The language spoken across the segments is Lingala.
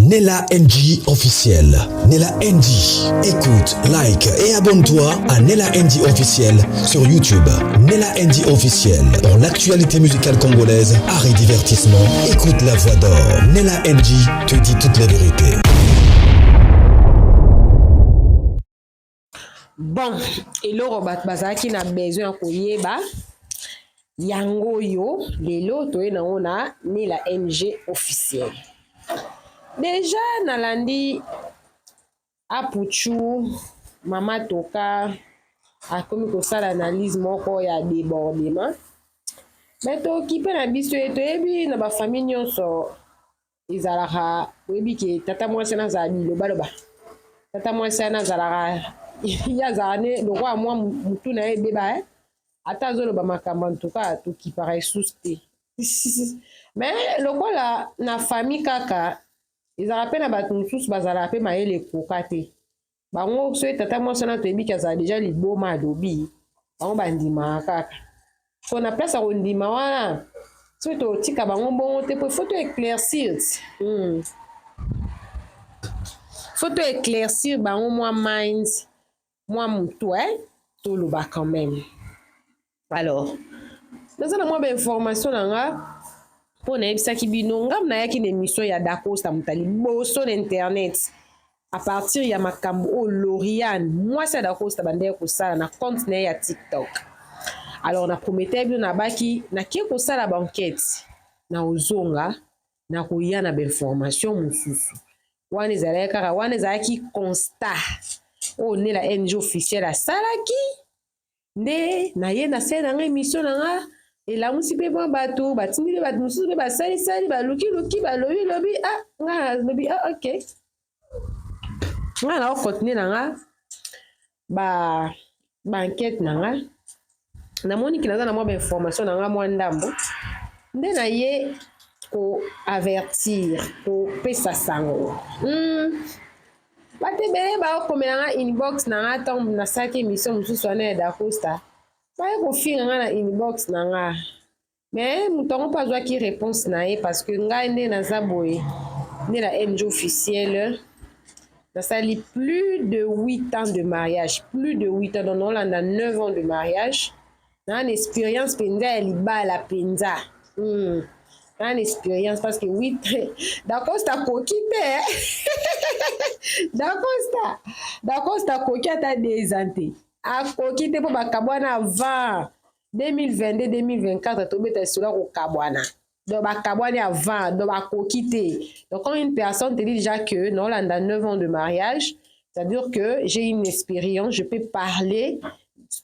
Nella NG officiel. Nella NG. Écoute, like et abonne-toi à Nella NG officiel sur YouTube. Nella NG officiel. Pour l'actualité musicale congolaise, art et divertissement, écoute la voix d'or. Nella NG te dit toute la vérité. Bon, eloko bato bazalaki na besoin ya koyeba yango oyo lelo toye nango na Nella NG officiel. Deja nalandi Apuchu mama Toka akomi kosala analyse moko ya débordement. Mais tokipe na biso ye toyebi na bafamille nyonso ezalaka oyebi ke tata mwasi wana azala bilobaloba tata mwasi wana azalaka ye azalaka ne lokola mwa motu na ye ebeba eh? Ata azoloba makambo antuka tokipaka lisusu te. Mais lokola na famille kaka ezalaka mpe na bato mosusu bazalaka mpe mayele ekoka te. Bango soki tata mwasi wana toyebi ke azala deja liboma alobi, bango bandimaka kaka. So na place ya kondima wana, soki totika bango bongo te, po faut to éclaircir. Faut to éclaircir bango mwa mind, mwa mutu, eh? Toloba quand même. Alors, naza na mwa ba information na nga mpo nayebisaki bino ngam nayaki na émission ya Dacosta moto ya liboso na internet à partir ya makambo oyo Lauriane mwasi ya Dacosta bandeki kosala na compte na ye ya TikTok. Alors na promettais bino nabaki nake kosala ba enquête na ozonga na koya na ba information mosusu. Wana ezalaki kaka wana ezalaki constat oyo Nella NG officiel asalaki nde na ye nasali na nga émission na nga elamusi mpe mwa bato batindi mpe bato mosusu mpe basalisali balukiluki balobilobi ah nga nalobi ah ok nga na okontinue na nga ba ba enquête na nga namoni ki naza na mwa ba information na nga mwa ndambo nde na ye ko avertir kopesa sango. Bato ebele baokomela nga inbox na nga ntango nasalaki émission mosusu wana ya Dacosta, baye kofinga nga na inbox na nga. Mais moto yango mpe azwaki réponse na ye parce que ngai nde naza boye nde na MG officiel nasali plus de 8 ans de mariage, plus de 8 ans, donc naolanda 9 ans de mariage. Naa na expérience mpenza ya libala mpenza. Naa na expérience parce que 8 Dacosta akoki te. Dacosta akoki ata 2 ans te, akoki te mpo bakabwana avant 2022 2024 tobeta lisolo ya kokabwana. Donc bakabwani avant, donc bakoki te. Donc quand une personne te dit déjà que naolanda 9 ans de mariage, c'est-à-dire que j'ai une expérience, je peux parler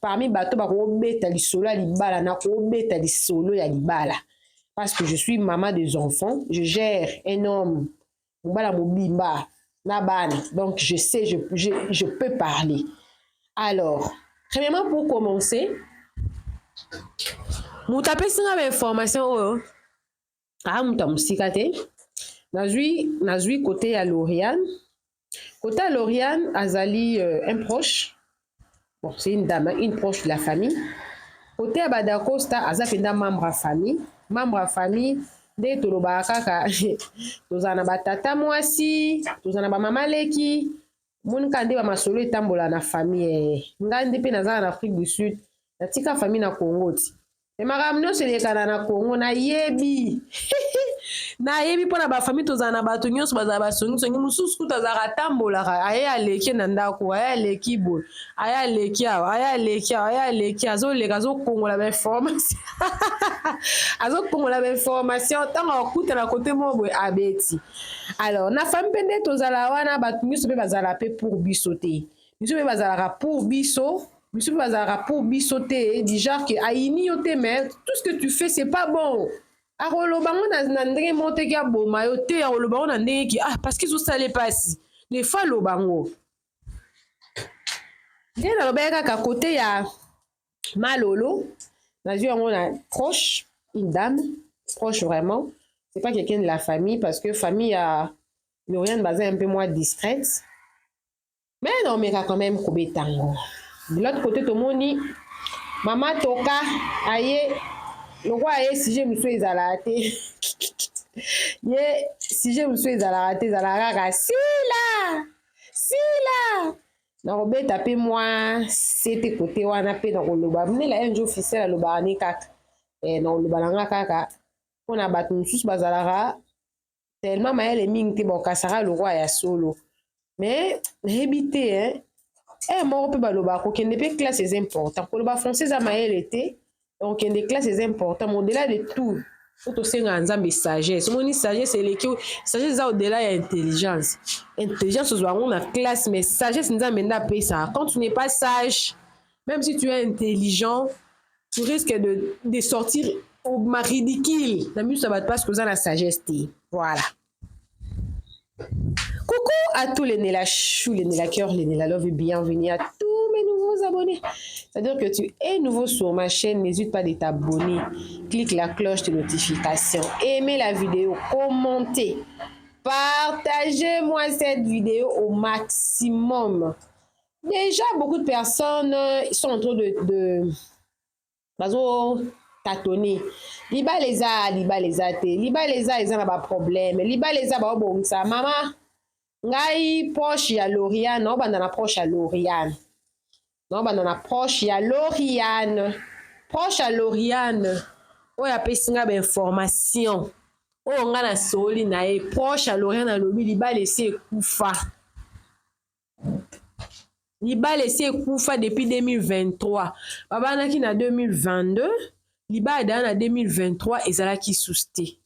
parmi bato bakobeta lisolo ya libala, nakobeta lisolo ya libala parce que je suis maman des enfants, je gère un homme mobala mobimba na bana, donc je sais, je peux parler. Alors premièrement, pour commencer, moto apesi nga bainformation oyo aa moto ya mosika te, nazwi côté ya Lauriane. Côté ya Lauriane azali un proche, bon, c'est une dame, une proche de la famille. Côté ya Badacosta aza mpenza membre ya famille, membre ya famille nde tolobaka kaka tozala na batata mwasi, tozala na bamama leki, moni kaka nde bamasolo etambola na famille. Ngai nde mpe nazala na Afrique du Sud, natika famille na Congo ti me makambo nyonso elekana na Congo nayebi, nayebi mpona bafamille tozala na bato nyonso bazala basongisongi. Mosusu kutu azalaka atambolaka aye aleki na ndako, aye aleki boye, aye aleki awa, aye aleki awa, aye aleki, azoleka, azokongola bainformation, azokongola bainformation. Ntango akutana kote moko boye abeti. Alors na famille mpe nde tozala wana, bato nyonso mpe bazala mpe pour biso te, biso mpe bazalaka pour biso, biso mpe bazalaka pour biso te, du genre que ayini yo te, mais tout ce que tu fais, c'est pas bon. Akoloba ngo na ndenge moko te ki aboma yo te, akoloba ngo na ndenge ki ah parce que ezosala epasi des fois aloba ngo. Nde nalobaki kaka kote ya Malolo, nazwi yango na proche, une dame proche vraiment, c'est pas quelqu'un de la famille parce que famille ya Lauriane baza un peu moins discrète, mais naomeka quand même kobeta yango. De l'autre côté tomoni mama Toka aye lokola aye sujet mosusu ezalaka te. Ye sujet mosusu ezalaka te, ezalaka kaka sila sila. Nakobeta mpe mwa sete kote wana mpe nakoloba Nella NG Officiel alobaka ne kaka nakoloba na nga kaka mpona bato mosusu bazalaka tellement mayele mingi te, bakasaka lokwa ya solo. Mais nayebi te, eh? Moko mpe balobaka kokende mpe classe eza important. Koloba français eza mayele te, kokende classe eza important. Mais au-delà de tout, po tosengaka Nzambe sagesse. Omoni, sagesse eleki, sagesse eza au-delà ya intelligence. Intelligence ozwa yango na classe, mais sagesse Nzambe nde apesaka. Quand tu n'es pas sage, même si tu es intelligent, tu risques de sortir au ridicule na miso ya bato parce que oza na sagesse te. Voilà. Coucou à tous les Nella Chou, les Nella Cœur, les Nella Love et bienvenue à tous mes nouveaux abonnés. C'est-à-dire que tu es nouveau sur ma chaîne, n'hésite pas de t'abonner. Clique la cloche de notification, aimez la vidéo, commentez, partagez-moi cette vidéo au maximum. Déjà, beaucoup de personnes sont en train de bazo tâtonner. Libala eza, libala eza te, libala eza, eza na baproblème, libala eza baobongisa. Mama ngai proche ya Loriane, naobanda na proche ya Loriane, naobanda na proche ya Loriane, proche ya Loriane oyo apesi ngai bainformation oyo ngai nasoli na ye. Proche ya Loriane alobi libala esi ekufa, libala esi ekufa depuis 2023. Babanaki na 2022, libala daya na 2023 ezalaki susu te.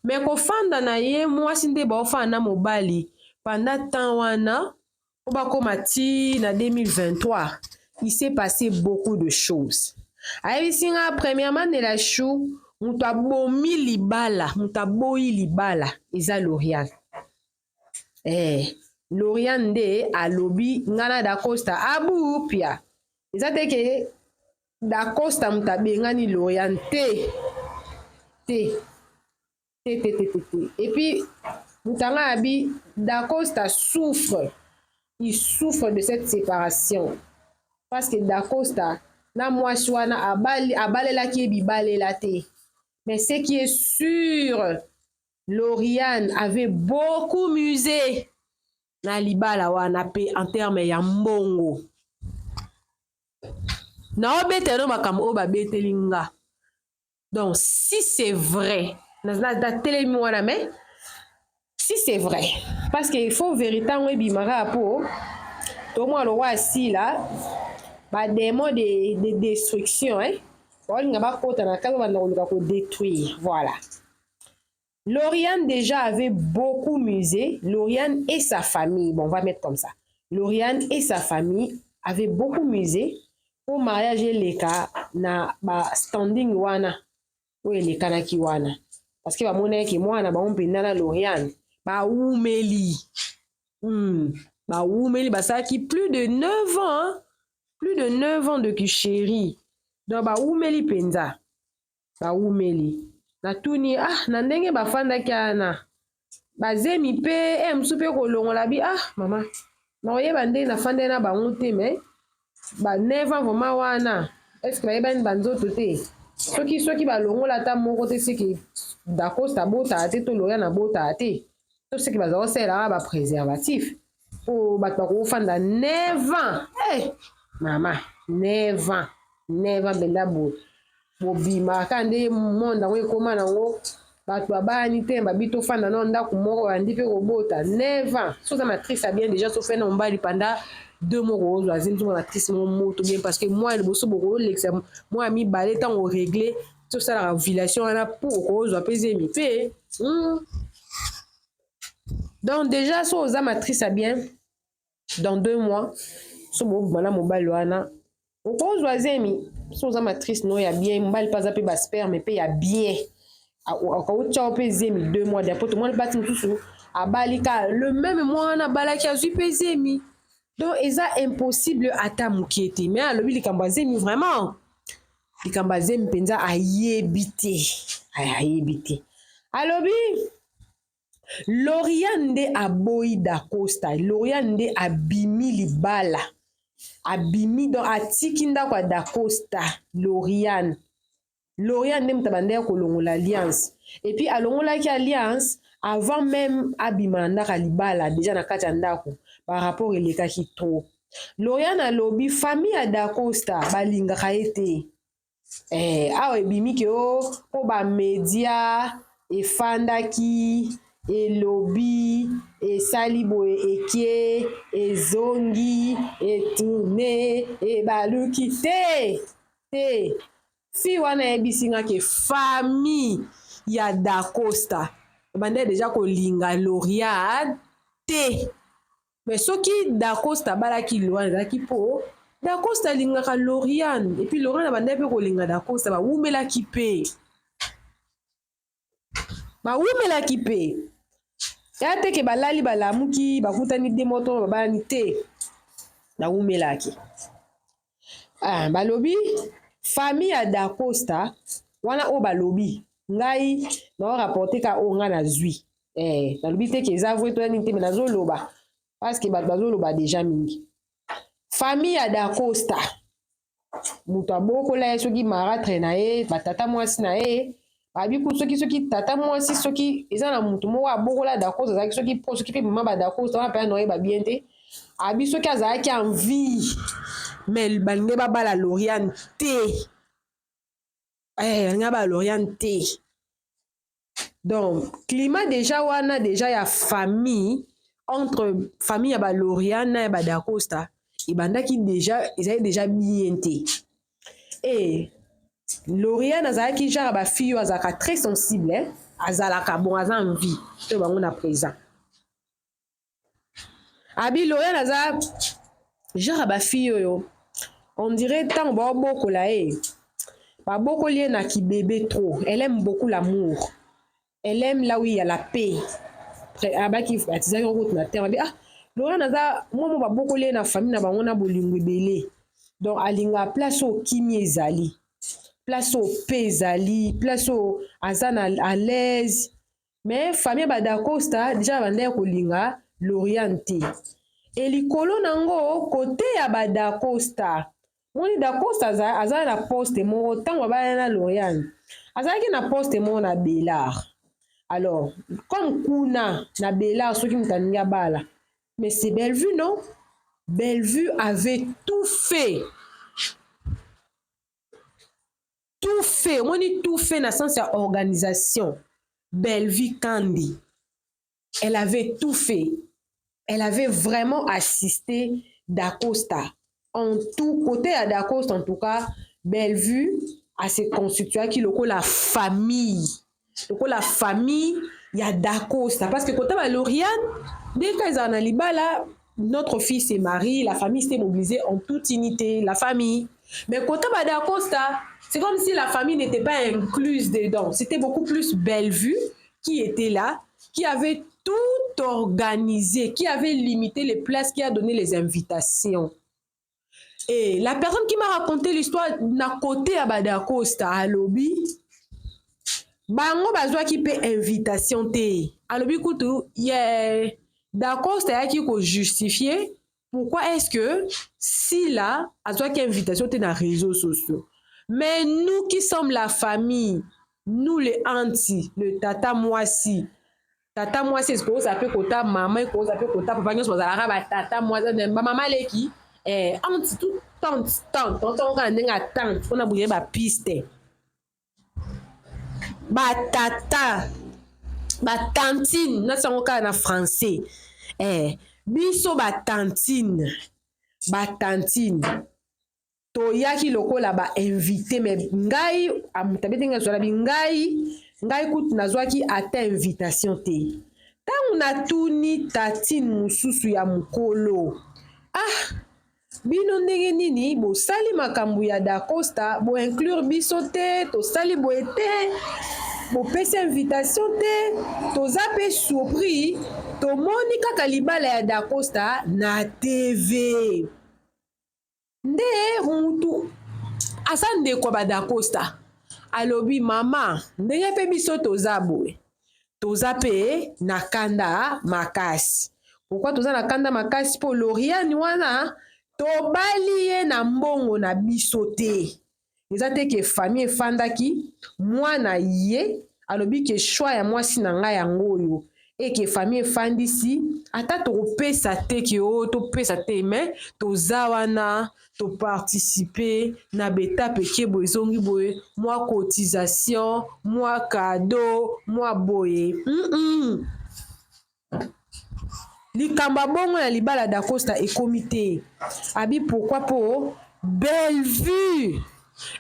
Me kofanda na ye mwasi nde baofanda na mobali pendant temps wana mpo bakóma ti na 2023, il s'est passé beaucoup de choses. Ayebisi nga premièrement, Nella Chou, moto abomi libala, moto aboyi libala eza Loriane. Loriane nde alobi nga na Dacosta abupia. Eza te ke Dacosta moto abengani Loriane te, te, te, te, te, te, te. Et puis moto anga abi Dacosta souffre, il souffre de cette séparation parce que Dacosta na mwasi wana abalelaki ye bibalela te. Mais ce qui est sûr, Loriane avait beaucoup misé na libala wana mpe en terme ya mbongo. Naobetela no makambo oyo babeteli nga. Donc si c'est vrai, natelemi wana, mais si c'est vrai, parce que il faut vérité yango ebimaka po tomona lokwa asila badémon de destruction, eh? Baolinga bakota na kati, babanda koluka kodétruire. Voilà. Lauriane déjà avait beaucoup misé. Lauriane et sa famille, bon, on va mettre comme ça. Lauriane et sa famille avaient beaucoup misé pour mariage eleka na ba standing wana oyo elekanaki wana, parce que bamonaki mwana bango mpenza na Lauriane bawumeli, Bawumeli, basalaki plus de 9 ans, hein? Plus de 9 ans de chéri. Donc bawumeli mpenza, bawumeli. Natuni ah na ndenge bafandaki wana bazemi mpe mosusu mpe kolongola bi ah mama nakoyeba ndenge nafandaki na bango te. Mais ba 9 ans vraiment wana, est-ce bayebani banzoto te? Soki balongola ata moko te, seke Dacosta abotaka te to Loriane abotaka te, to seke baza kosalelaka bapréservatif mpo bato bakofanda 9 ans. Mama, 9 ans, 9 ans mpenza boye bobimaka kaka nde monde yango ekóma nango. Bato babayani te, babi tofanda nao ndako moko, bandi mpe kobota. 9 ans, so oza matrice ya bien déjà, so ofai na mobali pendant 2 mois, kozwa zemi. So matrice moko moto bien, parce que mwa liboso bokolekisa, mwa ya mibale ntango oregle ti osalaka ovulation wana mpo okozwa mpe zemi mpe. Donc déjà so oza matrice ya bien, dans 2 mois so bobima na mobali wana, okozwa zemi. So oza matrice no ya bien, mobali mpe aza mpe basperme mpe ya bien, akotya mpe zemi 2 mois. D'après tomoni bati mosusu abali ka le même mois wana abalaki, azwi mpe zemi. Donc eza impossible ata moke te. Mais alobi likambo ya zemi, vraiment likambo ya zemi mpenza ayebi te, ayebi te. Alobi Loriane nde aboyi Dacosta, Loriane nde abimi libala, abimi, donc atiki ndako ya Dacosta. Loriane. Lauriane nde moto abandaki kolongola alliance et puis alongolaki alliance avant même abima na ndako ya libala déjà na kati ya ndako par rapport elekaki trop. Lauriane alobi famille ya Dacosta balingaka ye te. Eh, awa ebimi ke o oh, mpo bamedia efandaki elobi esali boye ekie ezongi etourne ebaluki te te. Fille wana ayebisi nga ke famille ya Dacosta ebandaki deja kolinga Lauriane te. Mais soki Dacosta abalaki Lauriane ezalaki po Dacosta alingaka Lauriane et puis Lauriane abandaki pe kolinga Dacosta, bawumelaki pe. Bawumelaki pe. Ya te ke balali balamuki bakutani de moto babalani te. Bawumelaki. Ah, balobi famille ya Dacosta wana oyo balobi ngai nao rapporter ka oyo ngai nazwi. Eh, nalobi te ke eza vrai to nini te mais nazoloba parce que bato bazoloba deja mingi. Famille ya Dacosta moto abokola ye soki maratre na ye batata mwasi na ye babi ku soki soki tata mwasi soki eza na moto moko abokola Dacosta azalaki soki po soki mpe mama ba Dacosta wana mpenza naoyeba bien te abi soki azalaki en vie mais balingi babala Lauriane te eh, balingi babala Lauriane te. Donc climat déjà wana déjà ya famille entre famille ya ba Lauriane na ya ba Dacosta ebandaki déjà ezali déjà bien te. Et Lauriane azalaki genre ba fille oyo azalaka très sensible hein? Azalaka bon aza en vie to bango na présent. Abi Lauriane aza genre ba fille oyo on dirait ntango baobokola ye babokoli ye na kibebe trop. Elle aime beaucoup l'amour, elle aime là où il y a la paix. Abaki atizaki kutu na terme abi ah Lauriane aza mwa mo babokoli ye na famille na bango na bolingo ebele, donc alingaka place oyo kimia ezali, place oyo paix ezali, place oyo aza na à l'aise. Mais famille ba Dacosta déjà bandaki kolinga Lauriane te. E likolo nango kote ya ba Dacosta, moni Dacosta aza, aza na poste moko ntango babalani na Lauriane azalaki na poste moko na Belard. Alors comme kuna na Belard soki moto alingi abala, mais c'est Bellevue non? Bellevue avait tout fait, tout fait, omoni tout fait na sens ya organisation. Bellevue Kandi, elle avait tout fait, elle avait vraiment assisté Dacosta en tout côté ya Dacosta. En tout cas Bellevue a se constituaki lokola famille, lokola famille ya Dacosta, parce que côté ba Lauriane dès qu'elles na libala, notre fils est marié, la famille s'est mobilisée en toute unité, la famille. Mais côté ba Dacosta, c'est comme si la famille n'était pas incluse dedans. C'était beaucoup plus Bellevue qui était là, qui avait tout organisé, qui avait limité les places, qui a donné les invitations. Et la personne qui m'a raconté l'histoire na côté ya ba Dacosta alobi bango bazwaki mpe invitation te. Alobi kutu ye Dacosta ayaki kojustifier pourquoi est-ce que Sila azwaki invitation te na réseaux sociaux. Mais nous qui sommes la famille, nous les anti, le tata mwasi, tata mwasi ekoza mpe kota mama, ekoza mpe kota papa, nyonso bazalaka batata mwasi, bamama leki eh, anti tout tante tante tante kaka ndenge ya tante mpona boye bapiste batata batantine nati yango kaka na français eh, biso batantine batantine toyaki lokola bainvité. Mais ngai moto abeti ngai azwala bi ngai ngai kutu nazwaki ata invitation te. Ntango natuni tatine mosusu ya mokolo, ah bino ndenge nini bosali makambo ya Dacosta, boinclure biso te, tosali boye te, bopesi invitation te, toza mpe surpris, tomoni kaka libala ya Dacosta na TV. Nde mutu aza ndeko ya badacosta alobi mama ndenge mpe biso toza boye, toza mpe na kanda makasi. Pourquoi toza na kanda makasi? Mpo Lauriane wana tobali ye na mbongo na biso te. Eza te ke famille efandaki, mwana ye alobi ke choix ya mwasi na ngai yango oyo, eke famille efandisi, ata tokopesa te ke o topesa te, mais toza wana toparticipe na baetape eke boye, ezongi boye, mwa cotisation, mwa cadeau, mwa boye. Likambo ya bongo na libala Dacosta ekomi te. Abi pourquoi? Po Bellevue,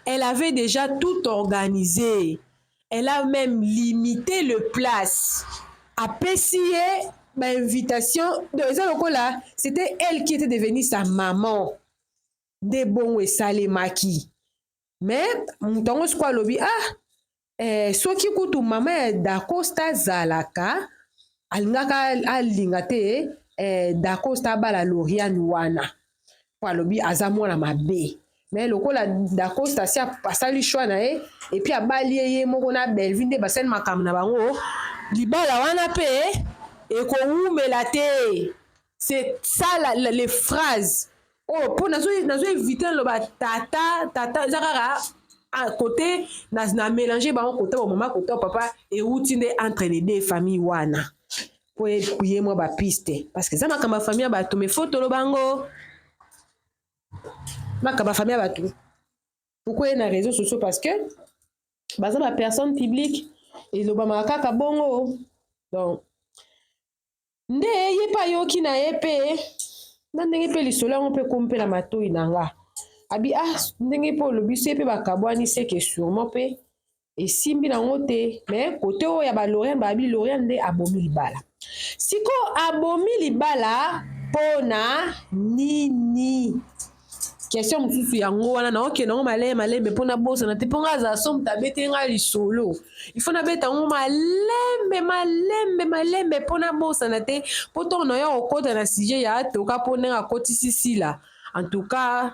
elle avait déjà tout organisé, elle a même limité le place, apesi ye bainvitation. Donc eza lokola c'était elle qui était devenue sa maman, nde bongo esalemaki. Mais moto yango sikoyo alobi: ah, soki kutu mama ya Dacosta azalaka, alingaka alinga te Dacosta abala Loriane wana, mpo alobi aza mwana mabe. Mais lokola Dacosta asi asali choix na ye, et puis abali ye, ye moko na Bellevue nde basali makambo na bango, libala wana mpe ekowumela te. C'est ça les phrases oyo mpo nazo évite naloba tata tata. Eza kaka côté na mélange bango, côté bamama, côté papa, euti nde entre les deux familles wana, mpo ekuye mwa bapiste, parce que eza makambo ya famille ya bato. Mais faut toloba yango, makambo ya famille ya bato. Pourquoi ye na réseaux sociaux? Parce que baza bapersone publique, elobamaka kaka bongo. Donc nde ye mpe ayoki na ye mpe na ndenge mpe lisolo yango mpe ekomi mpe na matoi na nga. Abi: ah, ndenge mpe olobi so ye mpe bakabwani, seke sûrement mpe esimbi nango te. Mais côté oyo ya baloriane, babi Loriane nde abomi libala. Sikoyo abomi libala mpona nini? Question mosusu yango wana. Naokende yango malembe malembe mpo nabosana te, mpo nga azala so moto abeteli nga lisolo, il faut nabeta yango malembe malembe malembe mpo nabosana te, mpo ntongo na yo kokɔta na sujet ya atoka, mpo ndenge akotisi sila. En tout cas,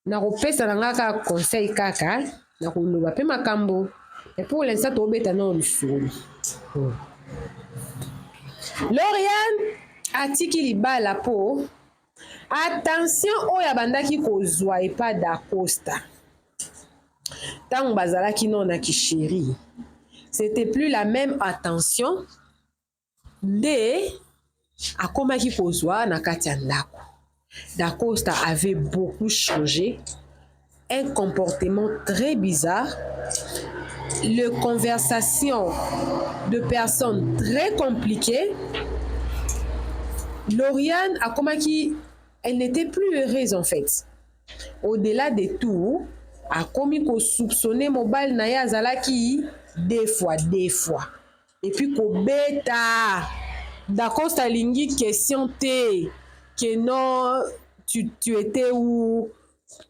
nakopesa na nga kaka conseil, kaka nakoloba mpe makambo, mais pour l'instant tobeta nao lisolo. Loriane atiki libala mpo attention oyo abandaki kozwa epa Dacosta ntango bazalaki no na kichéri, c'était plus la même attention nde akomaki kozwa na kati ya ndako. Dacosta avait beaucoup changé, un comportement très bizarre, les conversations de personnes très compliquées. Lauriane akomaki, elle n'était plus heureuse en fait. Au-delà de tout, akomi kosoupçonner mobali na ye azalaki deux fois deux fois, et puis kobeta Dacosta, alingi question te que non, tu étais où,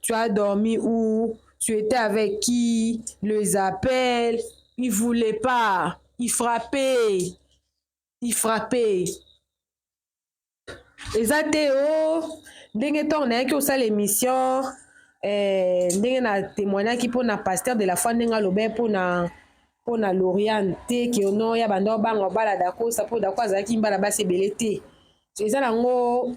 tu as dormi où, tu étais avec qui, les appels, il voulait pas, il frappait, il frappait. Eza te o ndenge ntongo nayaki kosala émission, ndenge na témoignaki mpona pasteur de la foi, ndenge alobaki mpona Loriane te, ke no ya banda obanga obala Dakosa mpo Dako azalaki mbala basi ebele te. Eza nango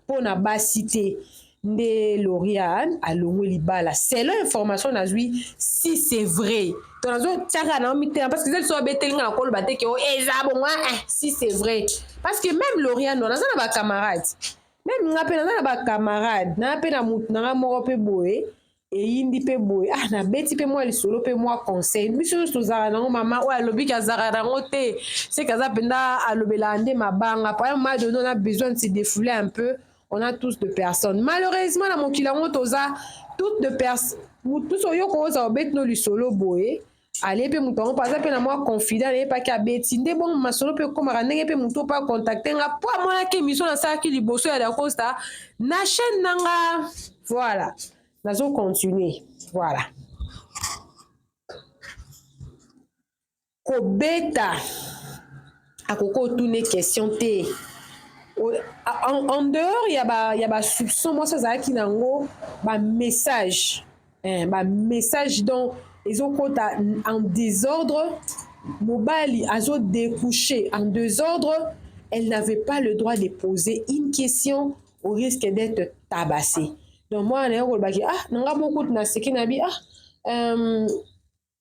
mpona basi te nde Loriane alongwe libala, selon information nazwi. Si c'est vrai to nazotiaka na mitema, parce que eza liso abeteli nga na koloba te ke o eza bongo. Si c'est vrai, parce que même Loriane wana naza na bacamarade, même nga mpe naza na bacamarade naa mpe na mutu nanga moko mpe boye, eyindi mpe boye, ah, nabeti mpe mwa lisolo mpe mwa conseil. Biso nyonso tozalaka nango. Mama oyo alobiki azalaka nango te, seke aza mpenza alobelaka nde mabanga. Par un moment donné, on a besoin de se défouler un peu. On a tous de personnes, malheureusement, na mokili yango toza toutes de personnes. Mutu oyo oyoka obeti no lisolo boye, ale mpe moto yango mpo aza mpe na mwa confident nayebaki, abeti nde bongo masolo mpe ekomaka ndenge mpe motu mpo acontacte nga mpo amonaki émission nasalaki liboso ya Dacosta na chaîne na nga. Voilà, nazocontinue. Voilà, kobeta akoki otune question te. En dehors ya basoupçon mwasi azalaki nango, bamessage, bamessage donc ezokota en désordre, mobali azodécoucher en désordre. Elle n'avait pas le droit de poser une question au risque d'être tabassée. Donc mwana na ye kolobaki, ah, na nga moko kutu naseki na bi, ah,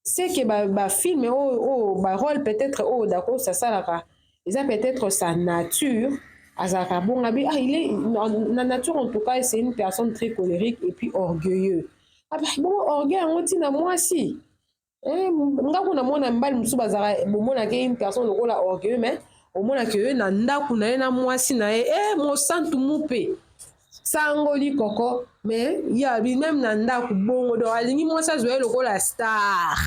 c'est que bafilm oyo, oyo barôle peut-être oyo Dacosta asalaka, eza peut-être sa nature, azalaka bongo. Abi, ah, il est na nature, en tout cas c'est une personne très colérique et puis orgueilleux. Ah bon, orgueil yango ntina mwasi. Eh, nga kuna mona mibali mosusu bazalaka, bomonaka une personne lokola orgueilleux, mais omonaka ye na ndako na ye na mwasi na ye, e mosantu mupe sango likoko, mais ye abi même na ndako bongo. Donc alingi mwasi azwa ye lokola star.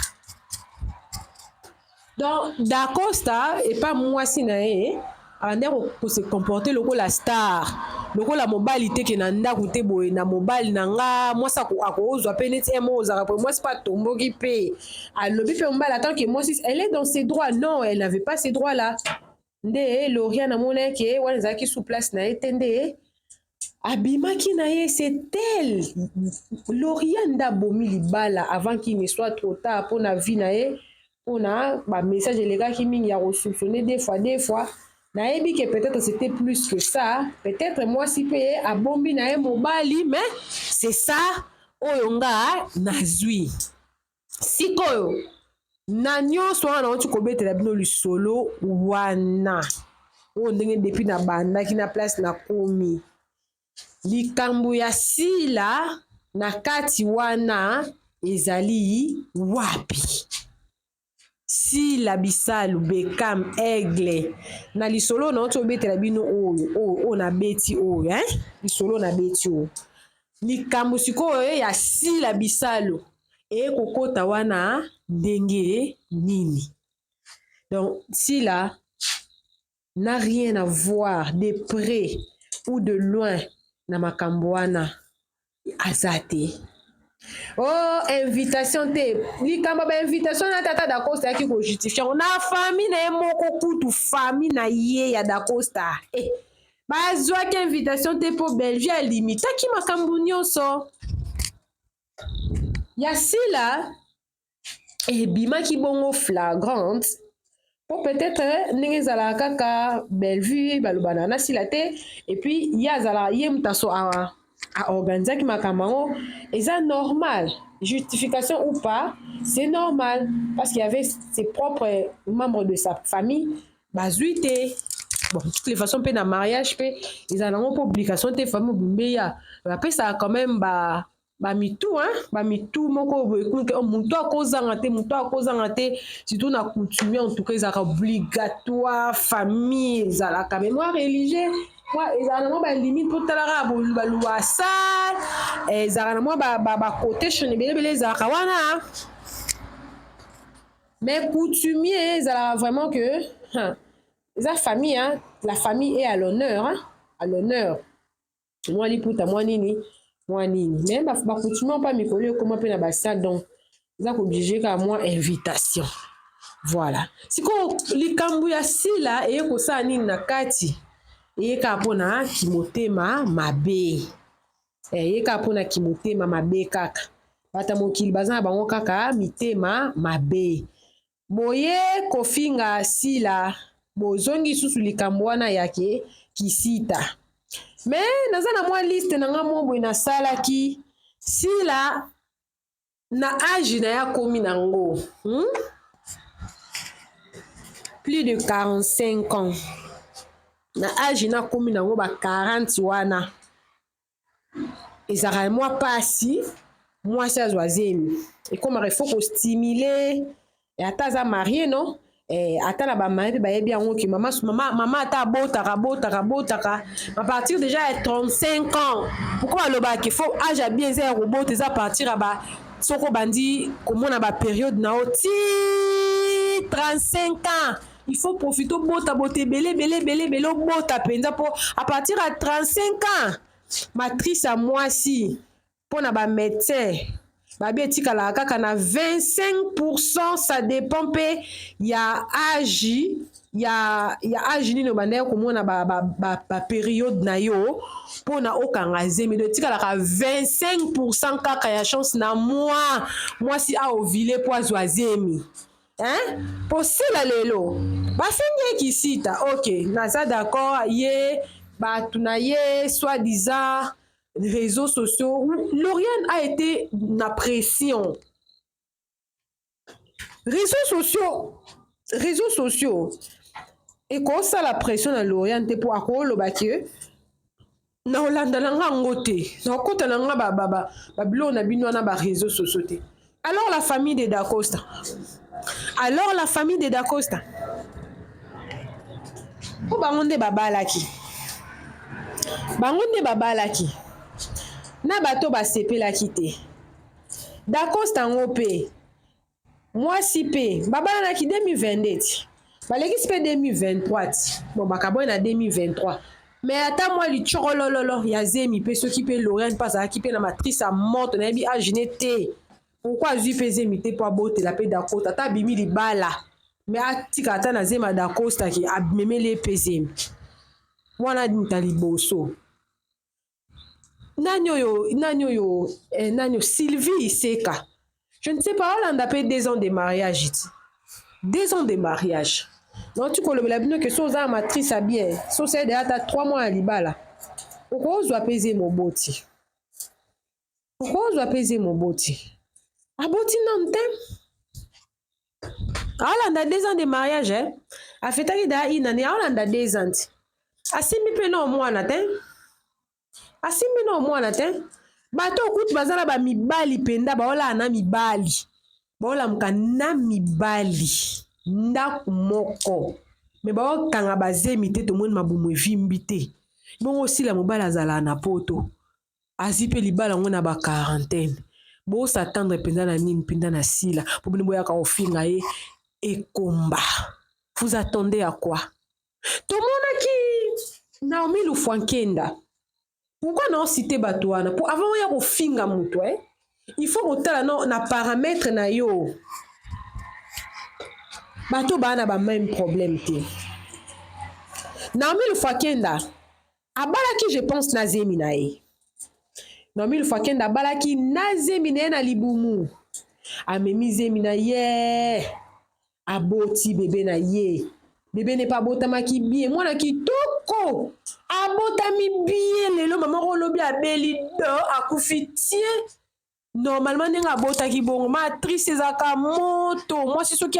Donc Dacosta epa mwasi na ye abandi kose comporter lokola star, lokola mobali te, ke na ndako te boye na mobali na nga mwasi akozwa mpe neti ye moko ozalaka boye. Mwasi mpe atomboki mpe alobi mpe mobali en tant que mwasi, elle est dans ses droits. Non, elle n'avait pas ces droits là. Nde Lauriane amonaki wana ezalaki sous place na ye te, nde abimaki na ye. C'est elle, Lauriane, nde abomi libala avant qu'il ne soit trop tard mpona vie na ye, mpona bamessage elekaki mingi ya kosoupçonner deux fois, deux fois. Nayebi ke peut-être c'était plus que ça, peut-être mwasi mpe abombi na ye mobali, mais c'est ça oyo nga nazwi sikoyo. Na nyonso wana nauti kobetela bino lisolo wana oyo, ndenge depuis nabandaki na place nakomi, likambo ya Sila na kati wana ezali wapi? Sila Bisalu Bekam Aigle na lisolo nauti obetela bino oyo, oyo oyo nabeti oyo, hein? Lisolo nabeti oyo, likambo sikoyo ya Sila Bisalu ekokota wana ndenge nini? Donc Sila n'a rien à voir de près ou de loin na makambo wana, aza te. Oh, invitation te, likambo bainvitation na tata Dacosta ayaki kojustifier yango na famille na ye moko kutu, famille na ye ya Dacosta, eh, bazwaki invitation te mpo Bellevue alimitaki makambo nyonso ya Sila. Ebimaki bongo flagrante mpo peut-être ndenge ezalaka kaka, Bellevue balobana na Sila te, et puis ye azalaka ye moto aso aorganizaki makambo yango. Eza normal, justification ou pas, c'est normal, parce qu'il y avait ses propres membres de sa famille bazwi te. Bon, de toutes les façons mpe na mariage mpe ezala nango mpo obligation te famille obimbe ya bapesaka quand même ba bamitu, hein, bamitu moko boye, motu akozanga te, motu akozanga te, surtout na coutumier. En tout cas ezalaka obligatoire, famille ezalaka, mais moi religieux, mwa ezalaka na mwa balimite mpo talaka baluwa sale, ezalaka na mwa baquotation ebelebele ezalaka wana. Mais coutumier ezalaka vraiment que, hein, eza famille, hein, la famille est à l'honneur, hein, à l'honneur, mwa liputa, mwa nini, mwa nini. Mais bacoutumier mpa mikolo ekóma mpe na basale, donc eza kooblige kaka mwa invitation. Voilà, sikoyo likambo ya Sila eye kosala nini na kati? Eye kaka mpona kimotema mabe, eye kaka mpona kimotema mabe. Kaka bato ya mokili baza na bango kaka mitema mabe. Boye kofinga Sila, bozongi susu likambo wana yake kisita. Mais naza na mwa liste na nga mo boye nasalaki. Sila na age na ye akomi nango, Plus de 45 ans. Na age na akomi nango ba 40 wana, ezalaka mwa pasi mwasi azwa zemi. Ekomaka ifo kostimuler, ata aza marié, non, ata na bamari mpe bayebi yango ke mama, mama, mama ata abotaka, abotaka, abotaka à partir déjà ya 35 ans. Pourquoi balobaka faut âge ya bien eza ya kobota eza à partir ya ba, soki obandi komona bapériode na yo ti 35 ans, il faut profiter, obota bota ebele ebele ebele ebele, obota mpenza, mpo à partir ya 35 ans matrice ya mwasi, mpo na bamédecin babi, etikalaka kaka na 25. Ça dépend mpe ya age, ya age nini obandaki komona bapériode ba, ba, ba na yo mpona okanga zemi. Do etikalaka 25 kaka ya chance na mwa mwasi aovule mpo azwa zemi, hein? Posila lelo bafingi ye kisita, ok, naza d'accord, ye bato na ye soi-disant. Réseaux sociaux, Lauriane a été na pression. Réseaux sociaux, réseaux sociaux ekosala pression na Lauriane te, mpo akoloba ke na kolanda na nga yango te, na kokota na nga babiloko na bino wana, baréseaux sociaux te. Alors la famille de Dacosta, alors la famille de Dacosta, mpo bango nde babalaki, bango nde babalaki na bato basepelaki te. Dacosta yango mpe mwasi mpe babalanaki 2022 ti balekisi mpe 2023 ti bon, bakaboyi na 2023. Mais ata mwa licokolololo ya zemi mpe, soki mpe Lauriane mpe azalaki mpe na matrice ya moto, nayebi âge ne te, pourquoi azwi mpe zemi te mpo abotela mpe Dacosta? Ata abimi libala, mais atika ata na zemi ya Dacosta ke amemeli ye mpe zemi wana muta liboso. Nani oyo, nani oyo, nani oyo, Sylvie Iseka, je ne sais pas, olanda mpe 2 ans de mariage ti 2 ans de mariage. Nauti kolobela bino ke so oza na matrice ya bien, so osali deja ata 3 mois ya libala, okozwa mpe zemi, oboti, okozwa mpe zemi, oboti, aboti nanu te. Aolanda 2 ans de mariage, eh? Afetaki daa une année, aolanda 2 ans ti asimbi mpe na mwana te, asimbi na mwana te. Bato okuti baza na bamibali mpenza, baolala na mibali, baolamuka na mibali ndako moko, mais baokanga bazemi te. Tomoni mabumu evimbi te. Bongo osila mobali azalaka na Poto, azwi mpe libala yango na baquarantaine. Bos'attendre mpenza na nini mpenza na sila mpo bino boyaka kofinga ye ekomba? Vous attendez à quoi? Tomonaki Naomi Lufwankenda. Pourquoi naociter bato wana? Po avant oya kofinga moto, eh? Il faut kotala na paramètre na yo. Bato baa na bamême problème te. Naomi Lufwakenda abalaki, je pense, na zemi na ye. Naomi Lufwakenda abalaki na zemi na ye na libumu, amemi zemi na ye, aboti bebe na ye. Bebe ne mpe abotamaki bien, mwana kitoko, abotami bien. Lelo mama olobi abeli do, akufi tie. Normalement ndenge abotaki bongo, matrice ezalaka moto. Mwasi soki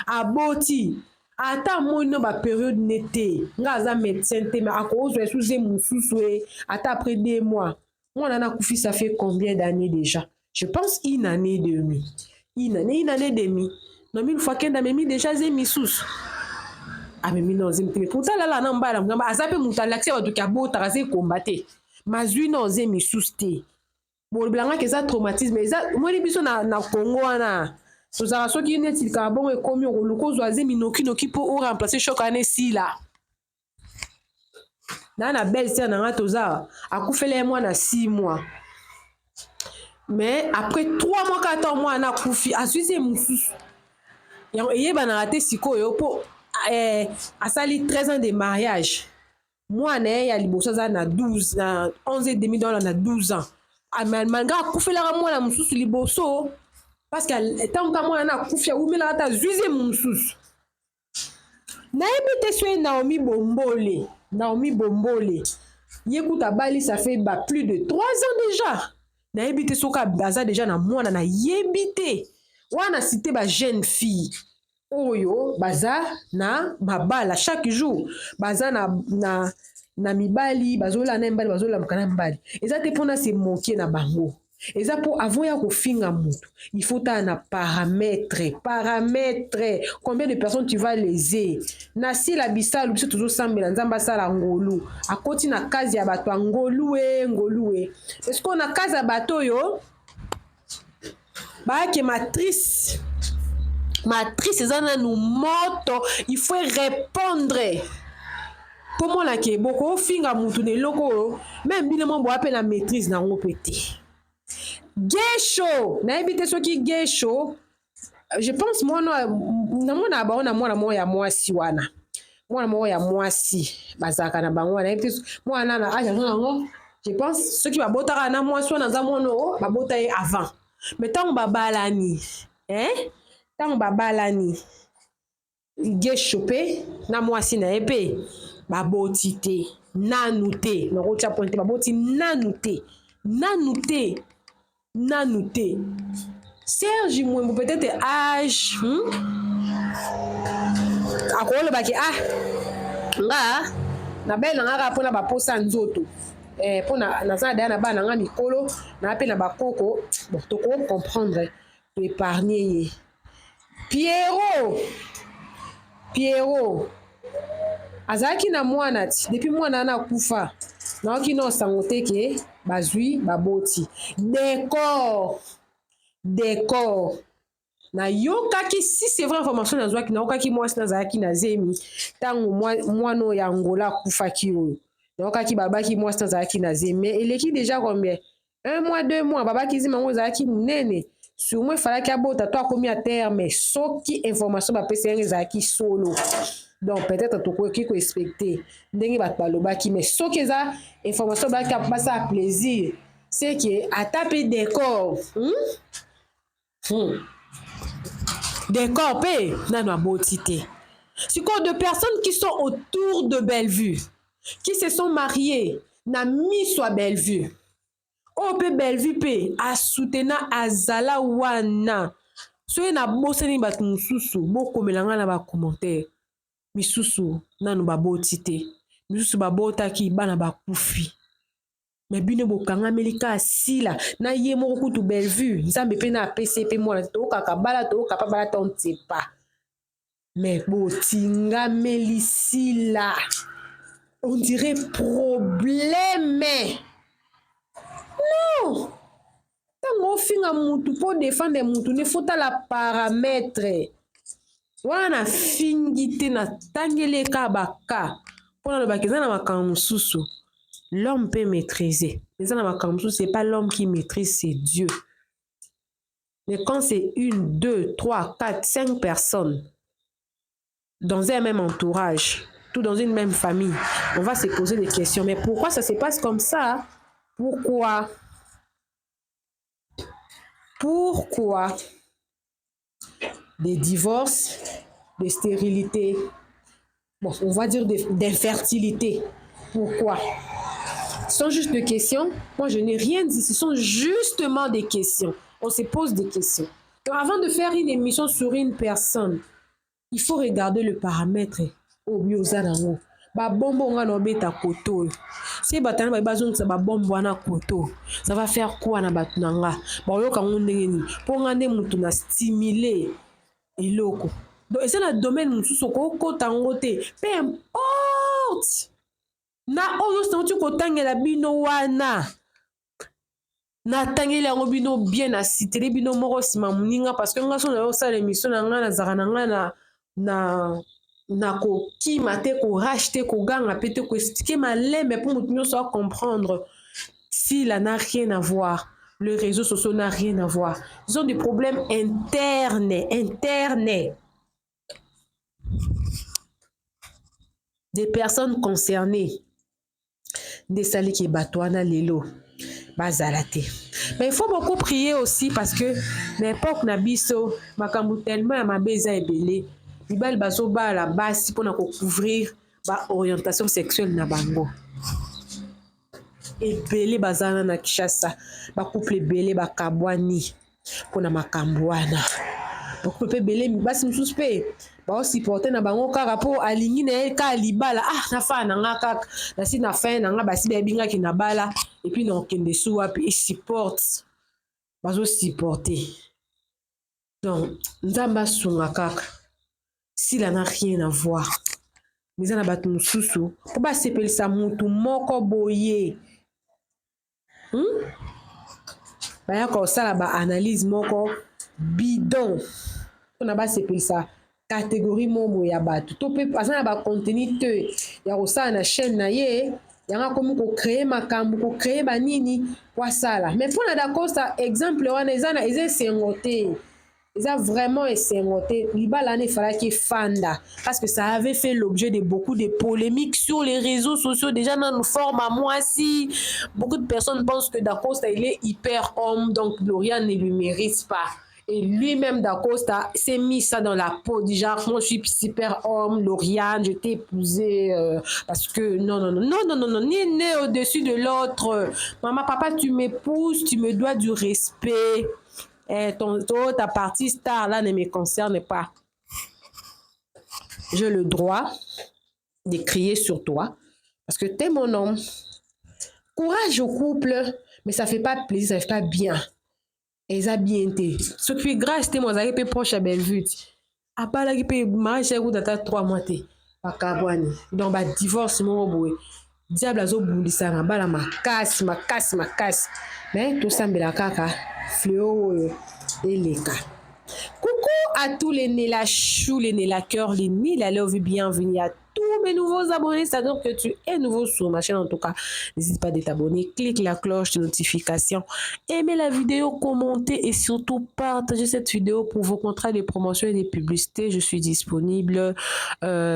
aboti, ata amoni no bapériode ne te, nga aza médecin te, mais akozwa esuze mosusu e ata après 2 mois. Mwana na akufi, ça fait combien d'années déjà? Je pense une année et demie, une année, une année et demie. Naomi Lufakenda amemi déjà ze misusu, amemi na ozemi te, mais pourtant lala na mbala ngamba aza mpe moto alakisi bato ki abotaka, aza ekomba te, mazwi na oze misusu te. Bolobelangaka eza traumatisme. Eza omoni biso na Congo wana tozalaka, soki neti likambo bongo ekomi, okoluka ozwa zemi nokinoki mpo oremplacer choc wana esila. Na belle sœur na nga toza, akufeli ye mwana 6 mois, mais après 3 mois kaka ta mwana akufi, azwi ze mosusu. Yango eyebanaka te sikoyo mpo asali 13 ans de mariage. Mwana ye ya liboso aza na 12, na 11 et demi, donc na 12 ans. Malgré akufelaka mwana mosusu liboso, parce que ntango ka mwana na akufi, awumelaka ta azwi ze mosusu. Nayebi te so ye Naomi Bombole. Naomi Bombole, ye kuta abali, ça fait ba plus de 3 ans déjà. Nayebi te soki aza déjà na mwana, nayebi te. Wana cité ba jeune fille oyo baza na mabala chaque jour, baza na mibali, bazolala na mibali, bazolamuka na mibali. Eza te mpona se moke na bango, eza mpo avant ya kofinga moto, il faut tala na paramètre, paramètre, combien de personnes tu vas léser. Na sila bisalu, biso tozosambela Nzambe asala ngolu, akoti na kazi ya bato ya ngolu e ngolu e. Parce que na kazi ya bato oyo bayake matrice, matrice eza nanu moto, il faut répondre mpo monake bokofinga mutu na eloko oyo même bino mo boya mpe na maîtrise nango mpe te. Gesho, nayebi te soki Gesho, je pense mwana namona bango na mwana moko ya mwasi wana, mwana moko ya mwasi bazalaka na bango wana. Nayebi te mwana na âge aza nango. Je pense soki babotaka na mwasi wana, aza mwana oyo babota ye avant. Mais ntango babalani, eh? Ntango babalani, Gesho mpe na mwasi na ye mpe baboti te. Nanu te, nakotia point te, baboti nanu te, nanu te, nanu te. Serge Mwembo peut-être âge, Akolobaki ah nga nabele na nga kaka mpona baposa nzoto, mpo naza daya na bana na nga mikolo na mpe na bakoko. Bon, toko comprendre, to épargne ye. Pierrot azalaki na mwana ti depuis mwana wana akufa, nayoki na osango te ke bazwi baboti. Décor nayokaki, si c'est vrai information nazwaki, nayokaki mwasi nazalaki na zemi ntango mwana oyo ya Angola akufaki. Oyo nayokaki, babaki mwasi nazalaki na zemi, mais eleki déjà combien? Un mois, 2 mois. Babaki zemi yango ezalaki monene, sûrement efalaki abota to akomi à terme. Soki information bapesi yango ezalaki solo, donc peut-être tokoki ko expecter ndenge bato balobaki. Mais soki eza information bayaki basala plaisir, c'est que ata mpe décor, Décor mpe nano aboti te. Sikoyo, de personnes qui sont autour de Bellevue, qui se sont mariées na miso ya Bellevue, oyo mpe Bellevue mpe asutena, azala wana. Soki nabosani bato mosusu, bokomela ngai na ba commentaire. Misusu nanu baboti te, misusu babotaki, bana bakufi. Me bino bokangameli kaka Sila na ye moko. Kutu Bellevue, Nzambe mpe na apesi ye mpe mwana te. Toyokaka bala, toyoka pa bala, on ne sait pas, mais botingameli Sila, on dirait problème. Non, ntango ofinga mutu mpo défendre mutu, ne faut tala paramètre wana. Nafingi te, natangeli eka baka mpo nalobaki eza na makambo mosusu l'homme peut maîtriser, eza na makambo mosusu c'est pas l'homme qui maîtrise, c'est Dieu. Mais quand c'est une, deux, trois, quatre, cinq personnes dans un même entourage, tout dans une même famille, on va se poser des questions. Mais pourquoi ça se passe comme ça? Pourquoi? Pourquoi des divorces, des stérilité, bon, on va dire d'infertilité? Pourquoi? Ce sont juste des questions. Moi, je n'ai rien dit. Ce sont justement des questions. On se pose des questions. Donc, avant de faire une émission sur une personne, il faut regarder le paramètre. Oyo oza nango, babombo nga na obeta koto oyo, soki bato na baye bazongisa babombo wana koto, ça va faire quoi na bato na nga? Bakoyoka yango ndenge nini? Mpo nga nde motu na stimule eloko. Donc eza na domaine mosusu okokota yango te, peu importe na oyo nyonso nauti kotangela bino wana. Natangeli yango bino bien, nasiteli bino moko nsima moninga, parce que nga so nayo osala émission na ngai, nazalaka na ngai na kokima te, ko rager te, koganga mpe te, ko expliquer malembe mpo motu nyonso a comprendre. Sila n'a rien à voir, le réseau sociaux n'a rien à voir. Ils ont des problèmes internes, internes, des personnes concernées nde esaliki bato wana lelo bazala te. Mais il faut beaucoup prier aussi, parce que na époque na biso, makambo tellement ya mabe eza ebele. Mibali bazobala basi mpona ko couvrir ba orientation sexuelle na bango. Ebele baza wana na Kinshasa, ba couple ebele bakabwani mpona makambo wana. Ba couple mpe ebele, basi mosusu mpe bao supporter na bango kaka mpo alingi na ye kaka libala. Ah, nafaa na nga kaka nasi na fin na nga, basi bayebingaki na bala, et puis na okende su wapi? E supporte, bazo supporter. Donc Nzambe asunga kaka. Sila n'a rien à voir. Eza na bato mosusu mpo basepelisa mutu moko boye, Bayaka kosala ba analyse moko bidon mpona basepelisa catégorie moko boye ya bato, to mpe aza na ba contenu te ya kosala na chaîne na ye, yango akomi ko créer makambo, ko créer banini po asala. Mais mpona Dacosta, exemple wana eza na eza esengo te, eza vraiment esengo te. Libala wana efalaki efanda, parce que ça avait fait l'objet de beaucoup de polémiques sur les réseaux sociaux déjà. Nanu forme à mwasi, beaucoup de personnes pensent que Dacosta, il est hyper homme, donc Gloria ne lui mérite pas. Et lui-même, Dacosta, s'est mis ça dans la peau, du genre, moi je suis super homme, Lauriane, je t'ai épousé, parce que non, non, non, non, non, non, non, ni né au-dessus de l'autre. Maman, papa, tu m'épouses, tu me dois du respect. Eh, ton, ta partie star là ne me concerne pas. J'ai le droit de crier sur toi parce que t'es mon homme. Courage au couple, mais ça fait pas plaisir, ça fait pas bien. Eza bien te. Soki mpe Grâce te, mo azalaki mpe proche ya Bellevue ti abalaki mpe mariage ekuta ata 3 mois te, bakabwani. Donc badivorce moko boye, diable azobundisa mabala makasi makasi makasi. Mais tosambela kaka fléau oyo eleka. Coucou à tous les Nela Chou, les Nela Cœur, les Nela Love, bienvenue à tous mes nouveaux abonnés, c'est-à-dire que tu es nouveau sur ma chaîne en tout cas. N'hésite pas de t'abonner, clique la cloche de notification, aimez la vidéo, commentez et surtout partagez cette vidéo pour vos contrats de promotion et de publicité. Je suis disponible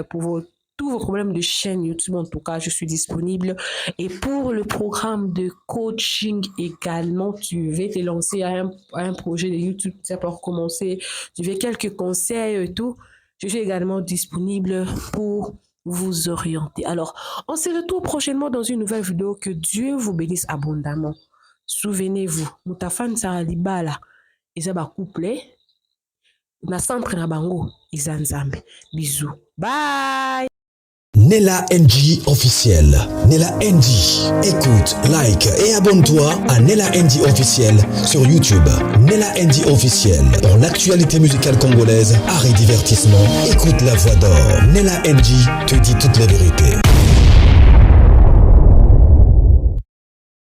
pour tous vos problèmes de chaîne YouTube, en tout cas, je suis disponible. Et pour le programme de coaching également, tu veux te lancer à un projet de YouTube, tu sais pour commencer, tu veux quelques conseils et tout, je suis également disponible pour vous orienter. Alors, on se retrouve prochainement dans une nouvelle vidéo. Que Dieu vous bénisse abondamment. Souvenez-vous, moto afandisaka libala eza bacouple na centre na bango eza Nzambe. Bisous. Bye. Nella NG officiel. Nella NG. Écoute, like et abonne-toi à Nella NG officiel sur YouTube. Nella NG officiel. Pour l'actualité musicale congolaise, art et divertissement, écoute la voix d'or. Nella NG te dit toute la vérité.